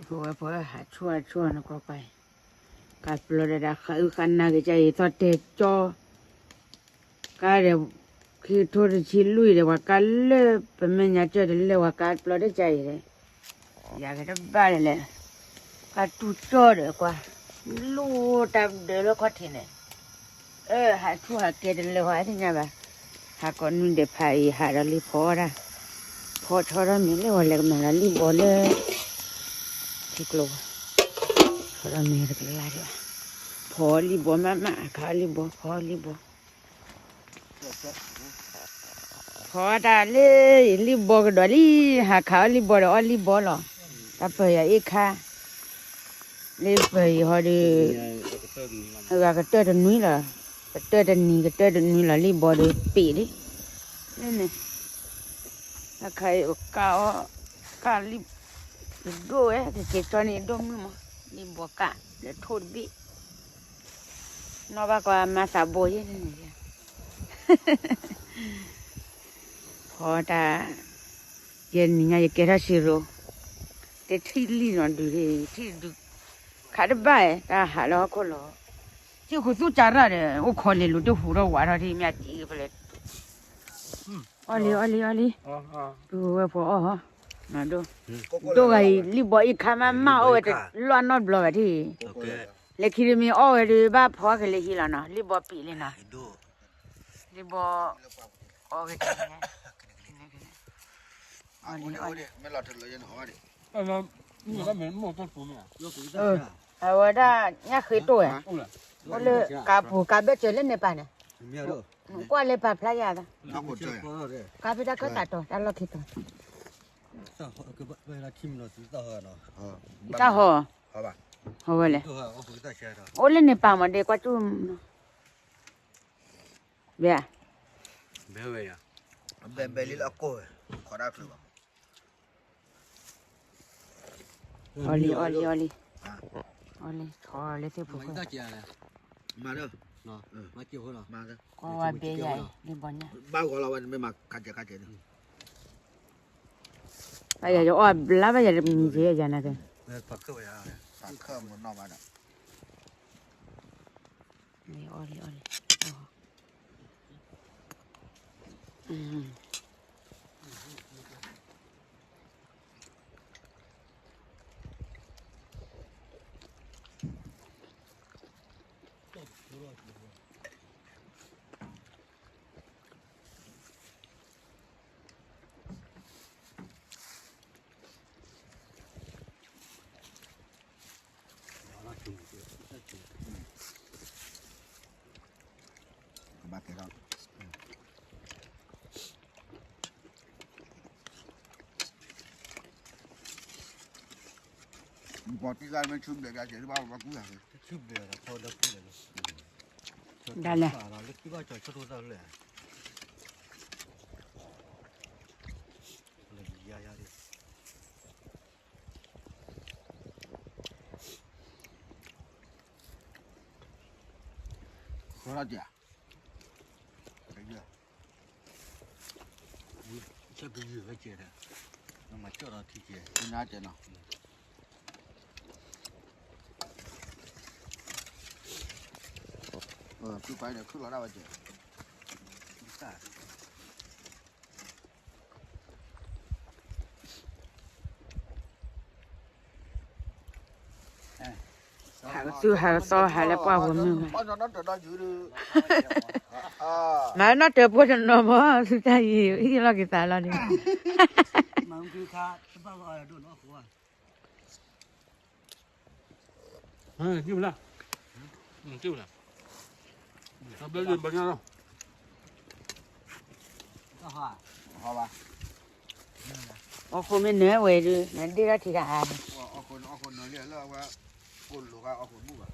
ဖိဝဲဖိဟးဆူၣ်ဟးဆူၣ်နကွၢ်ကွၢ်အံၤ, ကးပျီဒီးဒၣ်ဃးအုဃးနၤက့ၤကါအံၤ သီၣ်တဲာ်ကၠီ ကါဒီး ခံကထိတဆံလွံၢ်ဒီး ပှၤကါလၢပမဲာ်ညါကၢၢ်တလၢာ် ပှၤကါပျီတကါအံၤဒီး ယၤကတဘၣ်လၢၤလဲၣ်, ကါတူၢ်ကၠီဒီးကွၢ် လိၣ်တၢ်ဒၢးလၢခီၣ်ထံးန့ၣ်, အၢ ဟးဆူၣ်ဟးကဲတလၢာ် ပှၤသ့ၣ်ညါဘၣ်, ဟးကိးနွံဒဲးဖးအံၤ ဟးဒီးလံဖီအီၣ်တၢ်, ဖီဆီထီၣ်မ့ၤလၢပှၤလဲၤကမၤလီၤလံၣ်ဘီလၢ ထံကျိ, ဖီထီၣ်မ့ၤတကလါဒံး, ဖီလံၣ်ဘီမးမး ခးအီၣ်လံၣ်ဘီ ဖီလံၣ်ဘီ ဖီတၢ်လၢ လံၣ်ဘီကဒီးလံ, ဟးခးအီၣ်လံၣ်ဘီဒီးအီၣ်လံၣ်ဘီလီၤ, တၢ်ပၢၢ်ယၤအ့ၣ်ခါ, လၢပၢၢ်ယၤဟီဒီး, ဂၤကတၢၢ်တနွံလီၤ, ကတၢၢ်တနံၤ ကတၢၢ်တနွံလီၤ လံၣ်ဘီဒီးပံးလံ, န့ၣ်န့ၣ်, အခါအံၤကါအီၣ်, ကါလံၣ်, ယဒိၣ်ဝဲ ကက့ၤကၠီန့ၣ်ယဒိၣ်မုၢ်မး, လံၣ်ဘီကါ, ဒီးထိၣ်တဘ့ၣ် နီၢ်ဘၣ်ကွၢ်မၤသးဘိယဲၢ်န့ၣ်, ဖီတၢ်, ယဲနံၤညါယကဲထီၣ်စံရိၤ, တထံၣ်လံနီၤဒုး, ထံၣ်ဒုး, ခးတဘၣ်, တၢ်ဟးလၢဟီၣ်ခိၣ်လီၤ, ထံၣ်ဃုသူၣ်ကၢ်ရၣ်ဒီး အိၣ်ခိးလ့ၤလူၤတဟူးထီၣ်ဝးထီၣ်ထံၣ်မ့ၢ်အတံၤကပလဲၤ, အီၣ်လံအီၣ်လံအီၣ်လံ, ပုၢ်ဝဲၢ်ဖိအီၣ်ဟီ, ဒိၣ်ဂၤအံၤ လံၣ်ဘီအံၤခါမးမးအီၣ်ဝဲတလီၢ်နီတဘျီဘၣ်ထံၣ်, လၢခံတမံၤအီၣ်ဝဲဒီးဘၣ်ဖီက့ၤလၢဟံၣ်လီၤနီၤ, လံၣ်ဘီပံးလံနီၤ, လံၣ်ဘီ, အီၣ်ဝဲတ, အဝဲဒၣ်ညၣ်ဃ့တိၢ်ဝဲ, အိၣ်လၢကါပူၤကါဘၢၣ်စၢၤလၢန့ၣ်ပၢ်န့ၣ်, ကွၢ်လၢပာ်ဖျါယၤ, ကါဖံးတၢ်ခၢၣ်သးတီၤ တၢ်လီၢ်ခံတီၤ, တၢ်ဟီၣ်, ဟီၣ်ဝဲလဲၣ်, အိၣ်လၢန့ၣ်ပၢ်မးဒဲးကွၢ်ကၠူၣ်, ဘဲ, ဘဲဘဲလံလၢအကိၢ်ဝဲ, ခိးတၢ်ချုးဘၣ်, အီၣ်လံအီၣ်လံအီၣ်လံ, အီၣ်လံ ထီလၢသ့ၣ်ဖိ, မၤ, ကွၢ်ဝဲဘဲယၤ, လံၣ်ဘီညၣ်, ဘၣ်ဂီၤလီၤဝဲန့ၣ်မ့ၢ်မၤခးကဲခးကဲန့ၣ်, ဘၣ်ယၤယအီၣ်ဘျါဘၣ်ယၤတမံၤက့ၤယၤနၤ, ပာ်ခၢၣ်မနီၣ်ဘၣ်ဒီး, အီၣ်လံအီၣ်လံ, ကဘၣ်ကဲထီၣ်, ပှၤတံၢ်ဂၤမ့ၢ်ဆူဘျဲၣ်ဘျဲၣ်ကဲဘၣ်ဘၣ်ကူၣ်ယၤ, ဆူဘျဲၣ်ဒီးဖီဒီးကူၣ်ယၤလီၤ, ဒ်လဲၣ်, လၢခံဘၣ်ကၠီၤဆိၣ်ထူသၣ်လဲၣ်, လၢယၤယၤဒ် ဃီလီၤတံၢ်, ဆၢကယုၢ်ဝဲကဲဒီး, နမၤကၠီၣ်ဒီးထံကဲ, နၤကဲနီၤ, ခုပာ်ဒီးခုလီၤဒၣ်ဝဲကဲ ဟးကသူၣ်ဟးကသီဟးလၢပှၢ်ပူၤမုၢ်မး, မၤနီၢ်တၢၤဖိတနီၤမး သုတၢ်အံၤ ဟ့ၣ်လီၤက့ၤသးလီၤန့ၣ်, အီၣ်ဃိမ့ၢ်နၢၤဝဲဒုး နဒ့ထီၣ်ထံတၢ်အါန့ၣ်, အီၣ်ဃိနၢၤလံလၢအဝဲ ကိၣ်လိာ်ဃာ်အီၣ်ဃိမုၣ်ဘၣ်,